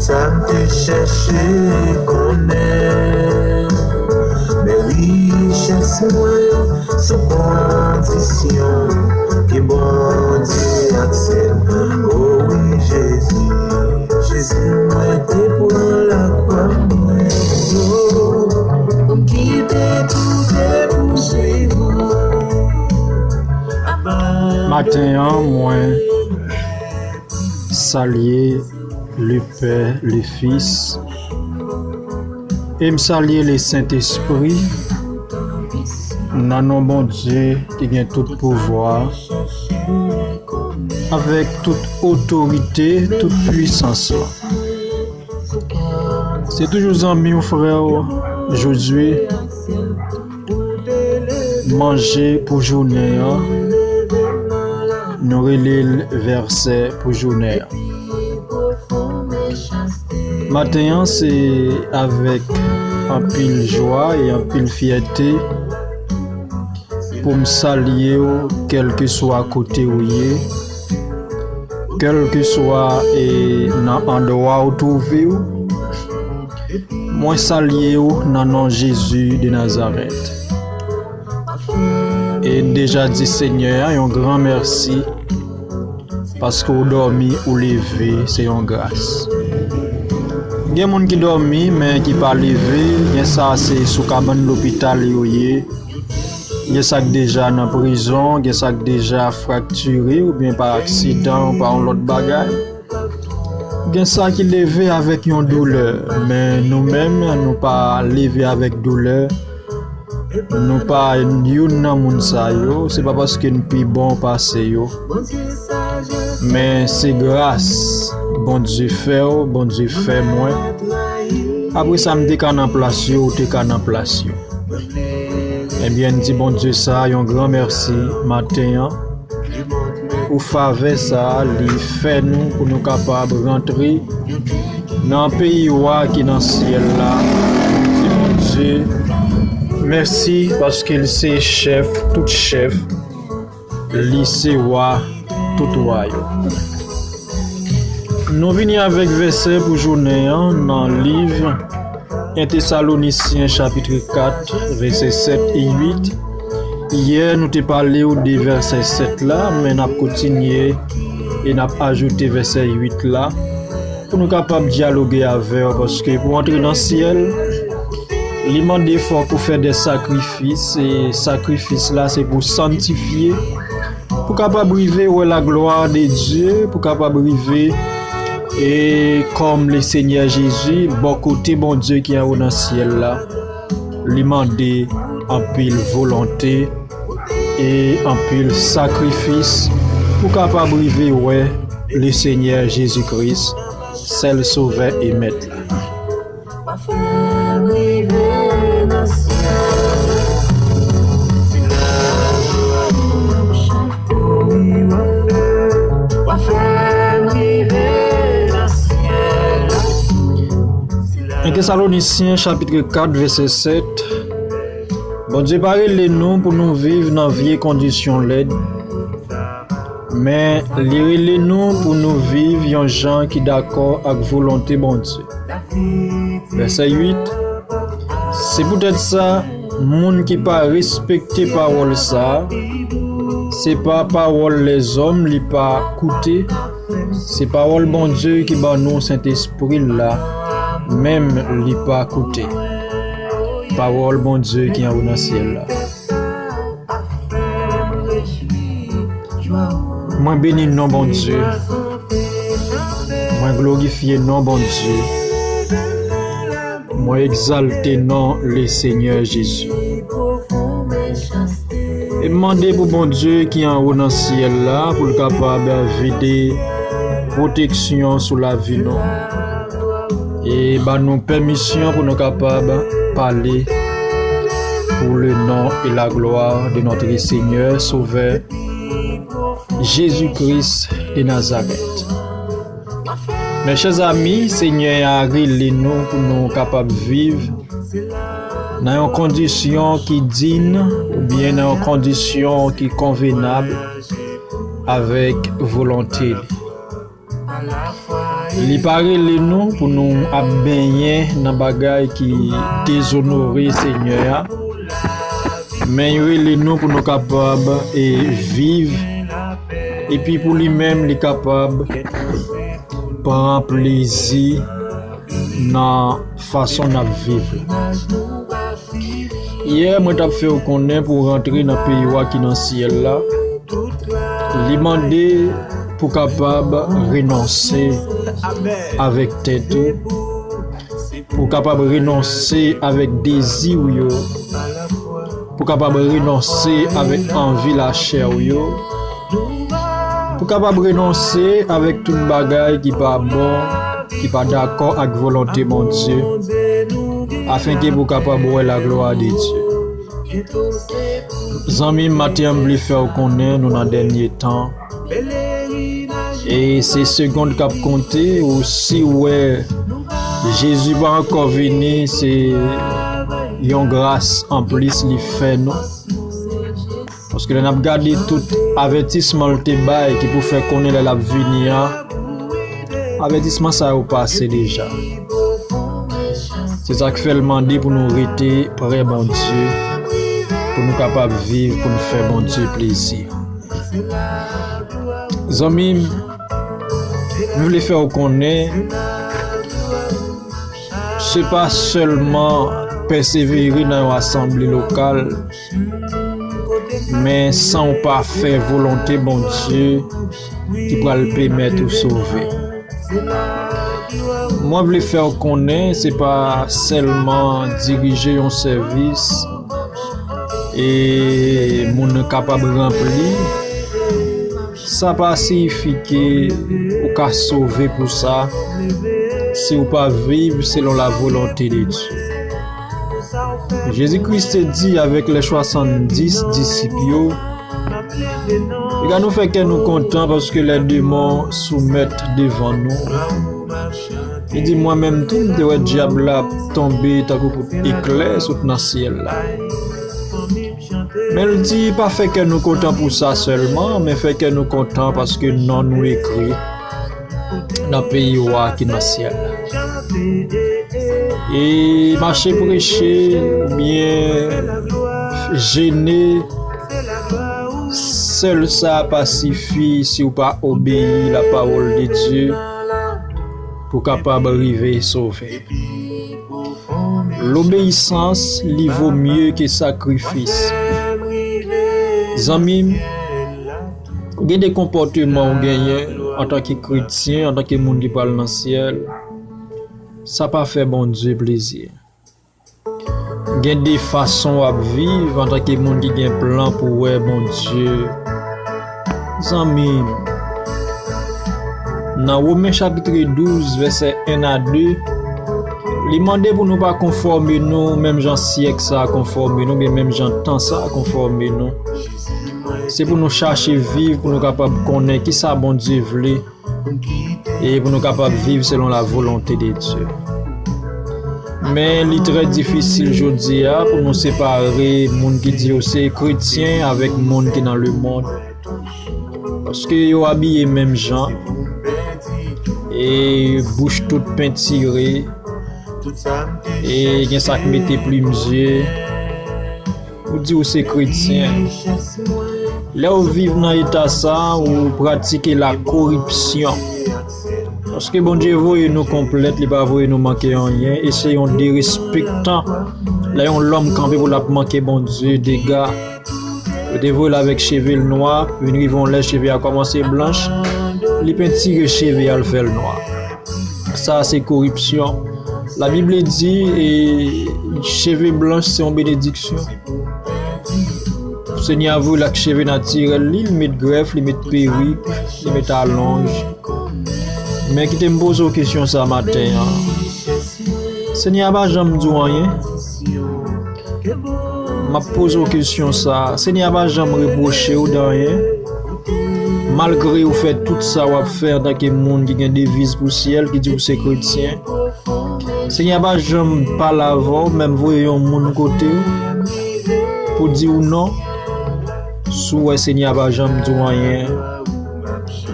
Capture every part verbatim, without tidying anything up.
Sa m te chèche konnen, men richès mwen se kondisyon ke Bondye aksepte. O wi, Jezi, Jezi, mwen te pran lakwa mwen, o, pou m kite tout e pou swiv ou. Maten an, mwen salye Lepè, Lefis, e m salye Lesentespri, nan non Bondye ki gen tout pouvwa, avèk tout otorite, tout pwisans lan. Se toujou zanmi w, frè w, Jozye. Manje pou jounen an, nou rele l vèsè pou jounen an. Maten an, se avèk anpil jwa e anpil fyète pou m salye w, kèlkeswa kote w ye, kèlkeswa, e, nan andwa w twouve w. Mwen salye w nan non Jezi de Nazarèt. E n deja di Senyè a yon gran mèsi, paske w dòmi, ou leve, se yon gras. Gen moun ki dòmi, men ki pa leve, gen sa se sou kabann lopital yo ye, gen sa k deja nan prizon, gen sa k deja fraktire oubyen pa aksidan ou pa yon lòt bagay. Gen sa ki leve avèk yon doulè, men nou menm, nou pa leve avèk doulè. Nou pa youn nan moun sa yo. Se pa paske n pi bon pase yo. Men se gras Bondye fè w, Bondye fè mwen. Apre sa, m te ka nan plas yo, ou te ka nan plas yo. Ebyen, n di Bondye sa yon gran mèsi maten an pou favè sa a li fè nou, pou nou kapab rantre nan peyi wa ki nan syèl la. Di Bondye mèsi, paske l se chèf tout chèf, li se wa tout wa yo. Nou vini avèk vèsè pou jounen an nan liv en Tesalonisyen chapit kat, vèsè sèt e uit. Yè, nou te pale w de vèsè sèt la, men n ap kontinye e n ap ajoute vèsè uit la pou nou kapab dyaloge avè w, paske pou antre nan syèl, li mande fòk ou fè de sakrifis, e sakrifis la se pou sanntifye, pou kapab rive wè la glwa de Dye, pou kapab rive e kòm le Senyè Jezi, bò kote Bondye ki anwo nan syèl la, li mande anpil volonte e anpil sakrifis pou kapab rive wè le Senyè Jezi Kris, sèl Sovè e Mèt la. Fè m rive nan syèl. Si lajwa m ap chante, wi, w ap fè, w ap fè m rive nan syèl. En Tesalonisyen chapit kat, vèsè sèt. Bondye pa rele nou pou nou viv nan vye kondisyon lèd. Men, li rele nou pou nou viv yon jan ki dakò ak volonte Bondye. Vèsè uit. Se poutèt sa, moun ki pa respekte pawòl sa a, se pa pawòl lèzòm li pa koute, se pawòl Bondye ki ban nou Sentespri l la, menm li pa koute. Pawòl Bondye ki anwo nan syèl la. Mwen beni non Bondye. Mwen glorifye non Bondye. Mwen egzalte non le Senyè Jezi. E m mande pou Bondye ki anwo nan syèl la, pou l kapab vide pwoteksyon sou lavi nou. E ba nou pèmisyon pou nou kapab pale pour le nom et la gloire de notre Seigneur Sauveur Jésus-Christ de Nazareth. Mes chers amis, Senyè a rele nou pou nou kapab viv nan yon kondisyon ki diy oubyen nan yon kondisyon ki konvenab avèk volonte li. Li pa rele nou pou nou ap benyen nan bagay ki dezonore Senyè a, men li rele nou pou nou kapab e viv, epi pou li menm li kapab pran plezi nan fason n ap viv la. Yè, mwen t ap fè w konnen pou w rantre nan peyi w a ki nan syèl la, li mande pou w kapab renonse avèk tèt ou, pou w kapab renonse avèk dezi w yo, pou w kapab renonse avèk anvi lachè w yo, pou w kapab renonse avèk tout bagay ki pa bon, ki pa dakò ak volonte Bondye, afenke pou w kapab wè laglwa de Dye. Zanmi m, maten an, m vle fè w konnen nou nan dènye tan. E se segond k ap konte, ou si w wè Jezi pa ankò vini, se yon gras anplis li fè nou. Paske lè n ap gade tout avètisman l te bay ki pou fè konnen lè l ap vini an, avètisman sa yo pase deja. Se sa k fè l mande pou nou rete prè Bondye, pou nou kapab viv, pou nou fè Bondye plezi. Zanmi m, m vle fè w konnen, se pa sèlman pèsevere nan yon asanble lokal, men san w pa fè volonte Bondye ki pral pèmèt ou sove. Mwen vle fè w konnen se pa sèlman dirije yon sèvis e moun nan kapab ranpli. Sa pa siyifi ke ou ka sove pou sa si w pa viv selon la volonte de Dye. Jezi Kris te di avèk lè swasanndis disip yo, piga nou fè kè nou kontan paske lè demon soumèt devan nou. Li di, mwen menm tou, m te wè dyab la ap tonbe tankou kout eklè sot nan syèl la. Men l di, pa fè kè nou kontan pou sa sèlman, men fè kè nou kontan paske non nou ekri nan peyi wa ki nan syèl la. E mache preche oubyen jene, sèl sa pa sifi si w pa obeyi lapawòl de Dye pou kapab rive sove. Lobeyisans, li vo mye ke sakrifis. Zanmi m, gen de konpòteman w genyen antanke kretyen, antanke moun ki pral nan syèl, sa pa fè Bondye plezi. Gen de fason w ap viv antanke moun ki gen plan pou wè Bondye. Zanmi m, nan Women chapit douz, vèsè en a de, li mande pou nou pa konfòme nou menm jan syèk sa a konfòme nou, oubyen menm jan tan sa a konfòme nou. Se pou nou chache viv, pou nou kapab konnen kisa Bondye vle, e pou nou kapab viv selon la volonte de Dye. Men li trè difisil jodi a pou nou separe moun ki di yo se kretyen avèk moun ki nan lemonn. Paske yo abiye menm jan, e bouch tout pentire, e gen sa k mete plim zye. Ou di ou se kretyen. Lè w viv nan eta sa, ou pratike la koripsyon. Paske Bondye voye nou konplèt, li pa voye nou manke anyen, e se yon derespektan. Lè yon lòm kanpe pou l ap manke Bondye dega, yo te voye l avèk cheve l nwa, vin rive yon lè cheve a kòmanse blanch, li pentire cheve a, l fè l nwa. Sa se koripsyon. Labib di, e, cheve blanch se yon benediksyon. Senyè a voye l ak cheve natirèl li, li met grèf, li met perik, li met alonj. Men kite m poze w kesyon sa maten an. Senyè a pa janm di w anyen? M ap poze w kesyon sa a. Senyè a pa janm repwoche w de anyen? Malgre w fè tout sa w ap fè antanke moun ki gen deviz pou syèl, ki di w se kretyen, Senyè a pa janm pale avè w, menm voye yon moun kote w pou di w non? Si w wè Senyè a pa janm di w anyen,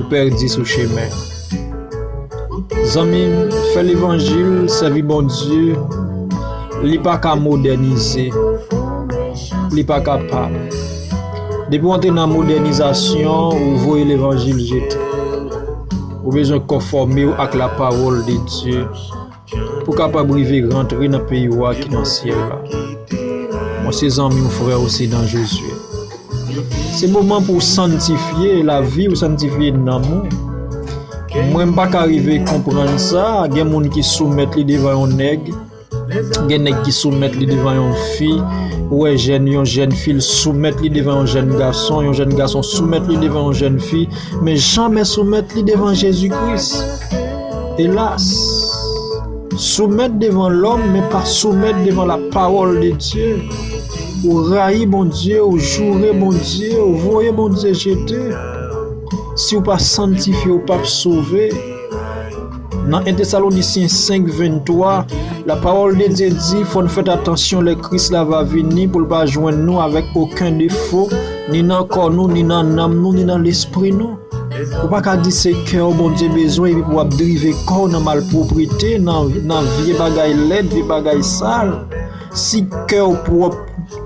ou pèdi sou chemen. Zanmi m, fè levanjil sèvi Bondye, li pa ka modènize, li pa kapab. Depi w antre nan modènizasyon, ou voye levanjil jete. Ou bezwen konfòme w ak lapawòl de Dye pou w kapab rive rantre nan peyi w a ki nan syèl la. Mwen se zanmi w, frè w, se nan Jezi. Se moman pou w sanntifye lavi w, sanntifye nanm ou. Mwen, m pa ka rive konprann sa. Gen moun ki soumèt li devan yon nèg. Gen nèg ki soumèt li devan yon fi. Ou wè jèn, yon jèn fi, l soumèt li devan yon jèn gason. Yon jèn gason soumèt li devan yon jèn fi. Men jamè soumèt li devan Jezi Kris. Elas! Soumèt devan lòm, men pa soumèt devan lapawòl de Dye. Ou rayi Bondye, ou joure Bondye, ou voye Bondye jete. Si w pa sanntifye, ou p ap sove. Nan en Tesalonisyen senk venntwa, lapawòl de Dye di, fò n fè atansyon lè Kris la va vini pou l pa jwenn nou avèk okenn defo, ni nan kò nou, ni nan nanm nou, ni nan lespri nou. Ou pa ka di se kè w Bondye bezwen epi pou w ap drive kò w nan malpwoprete, nan, nan vye bagay lèd, vye bagay sal. Si kè w pwòp,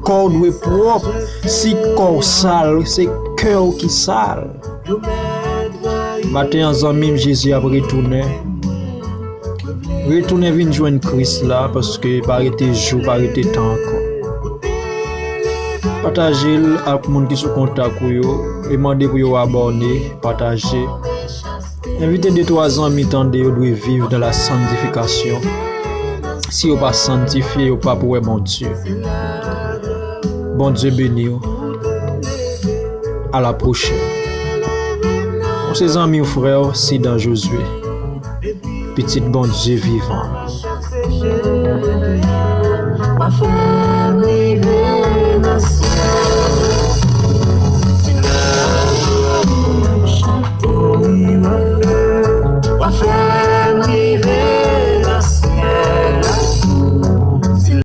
kò w dwe pwòp. Si kò w sal, se kè w ki sal. Maten an, zanmi m, Jezi ap retounen. Retounen vin jwenn Kris la, paske pa rete jou, pa rete tan ankò. Pataje l ak moun ki sou kontak ou yo, e mande pou yo abòne, pataje. Envite de twa zanmi tande yo dwe viv nan la sanntifikasyon. Si yo pa sanntifye, yo p ap wè Bondye. Bondye beni w. A la pwochèn. Mwen se zanmi w, frè w, Sidan Jozye, pitit Bondye vivan.